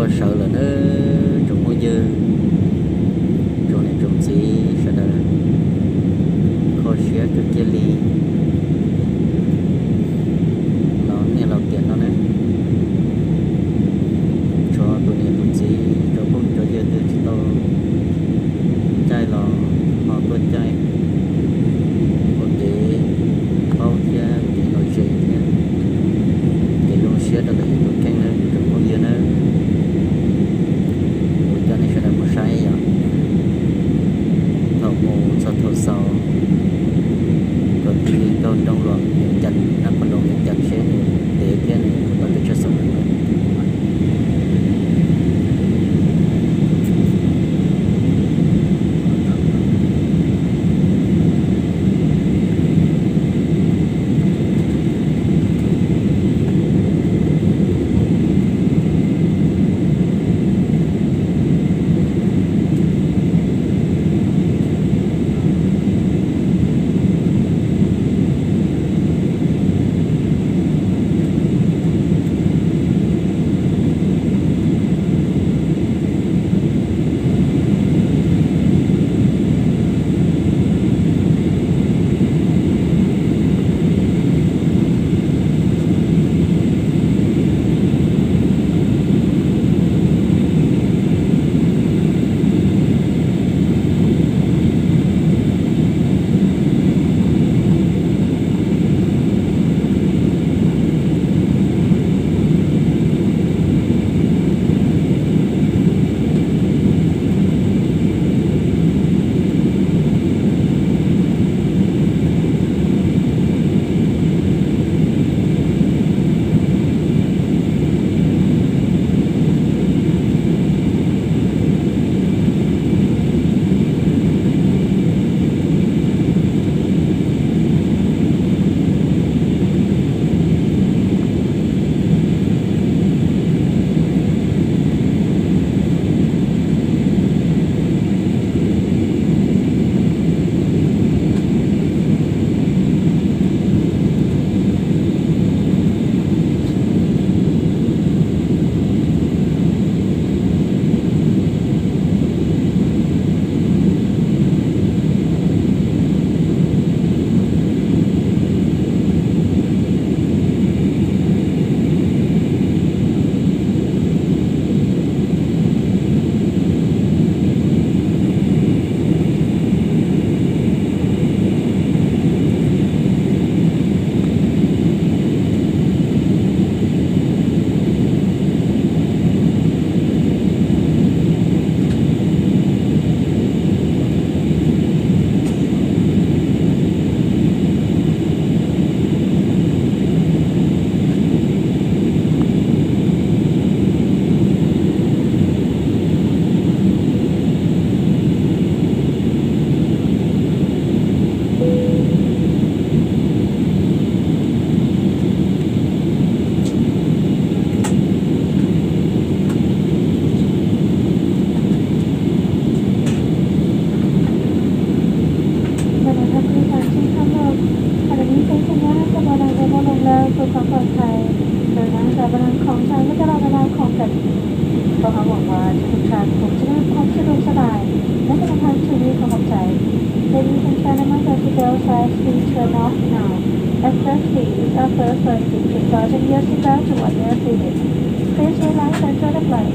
Sawv lawm nawb tsoom phooj ywg, tsoom niam tsoom txiv sawv daws, kho siab kawg kiag li los niaj laus tiam no ne. Tso tus niam tus txiv, tsoom phooj cov ywg twg tsis tau caij los ho tuaj caij ua kev paub thiab kev lom zem thiab kev zoo siab rau ntawm yus tus kheej nawb tsoom phooj ywg nawb. Kuv coj nej sawv daws mus saib yom, thaum mus txog thaum xaus, kom tig nkaug nroog los Vias Cas, nab qhov nroog Vias Cas seb nws ntev thiab nws puas tau pes tsawg xaus lawm. Bạn đã đăng ký bản trên tham luận. Bạn đã đăng ký kênh nhé, các bạn đang vô môn lơ, tôi có khỏi thầy. Rồi nói rằng bạn đang không thầy, các bạn đang không cần. Tôi có một khóa thực hành cũng sẽ không sẽ được cho bài. Nếu các bạn thầy chủ đi không học thầy. Ladies and gentlemen, the seatbelt sign is turned off now. As first seat is our first safety. Please fasten your seatbelt to one year seated. Please relax and enjoy the flight.